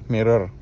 Mirror.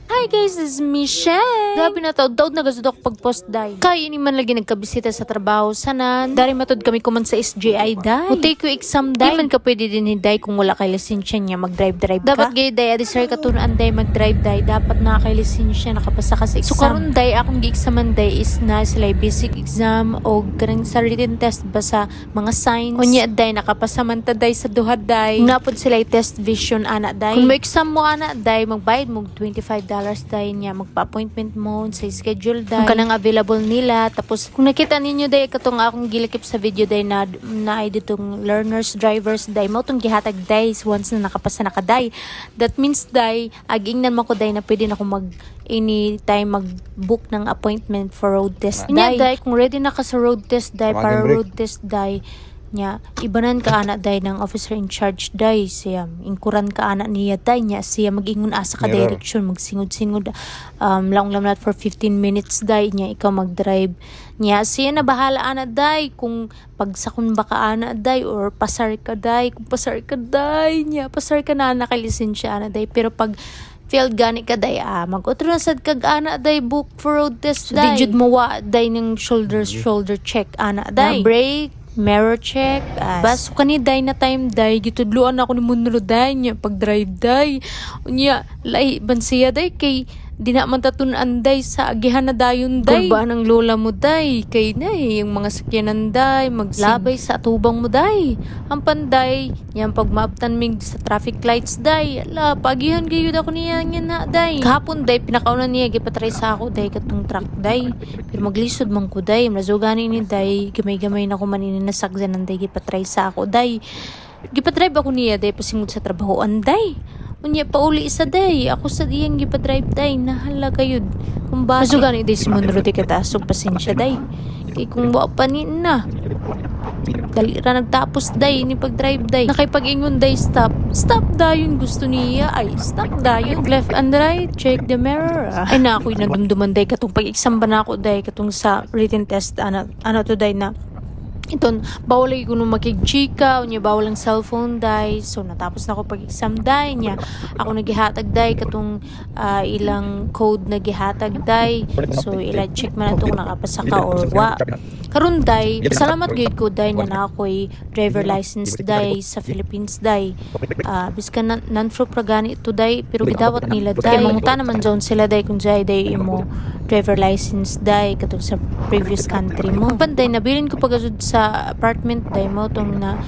Hi guys, this is Michelle. Grabe na taod taod nagasud ako pag-post day. Kay ini man lagi nagkabisita sa trabaho sanan. Dari matud kami kuman sa SGI day. Mutay ko exam day. Di man ka pwede din day kung wala kay lisensya niya mag-drive-drive ka. Dapat gay day adi sir katunan day mag-drive day. Dapat na kay lisensya, nakapasa ka sa exam. So karon day akong gi-examan day is na sila basic exam o kanang sa written test ba sa mga signs. Unya day nakapasa man ta day sa duha day. Napod sila test vision ana day. Kung mo-exam mo ana day, magbayad mo $25 day niya, magpa-appointment mo sa schedule day. Kung kanang available nila, tapos kung nakita ninyo day katong akong gilakip sa video day na na ay ditong learners drivers day mo tong gihatag day once na nakapasa na ka day. That means day agingnan man ko day na pwede na ko mag anytime mag-book ng appointment for road test day. Day kung ready na ka sa road test day Tawagin para break. Road test day nya ibanan ka ana day ng officer in charge day, siya ingkuran ka ana niya day, nya siya mag-ingon asa ka Mirror. Direction magsingod-singod long lang for 15 minutes day, nya ikaw mag-drive, nya siya na bahala ana day kung pagsakon ba ka ana day or pasar ka day. Kung pasar ka day, nya pasar ka na, ana kay lisensya ana day. Pero pag failed gani ka day, mag-otro na sad kag ana day book for road test day. Di jud mo wa day ng shoulder shoulder check ana day, brake, mirror check. Baso kani day na time day gitudloan ako ni Munro day niya pag drive day. Unya lahi ban siya day kay di na man tatun-an day sa agihan na dayon day. Kulbaan ang lola mo day kay nay yung mga sakyanan day maglabay sa atubang mo day. Ang panday niyang pag maabtan mig sa traffic lights day, ala, pagihan gayud ako niya nga na day. Kahapon day pinakauna niya gipatry sa ako day katong truck day. Pero maglisod man ko day, mazugani ni day, gamay-gamay na ko man ini nasakyan day gipatry sa ako day. Gipadrive ako niya day pasingod sa trabaho anday. Unya pauli isa day, ako sa iyang gipadrive day, nahala kayod. Kung bakit. Masugani day si Monroe di kataas og pasensya day. Kay kung wa pa ni na. Dali ra nagtapos day ni pag-drive day. Nakipag-ingon day, "Stop. Stop dayon," gusto niya ay stop dayon. Left and right, check the mirror. Ay na ako'y nadumduman day katong pag-exam ba na ako day katong sa written test ano ano to day na iton bawal lagi kuno makigchika, unya bawal ang cellphone day. So natapos na ako pag-exam day, nya ako nagihatag day katong ilang code na gihatag day. So ila check man ato kung nakapasa ka or wa. Karon day, salamat gyud ko day na naa ako'y driver license day sa Philippines day. Biskan non-proof ra gani ito day, pero gidawat nila day. Manguta naman zone sila day kung jay day imo driver license day katong sa previous country mo. Panday nabilin ko pagasud sa apartment day mo tong na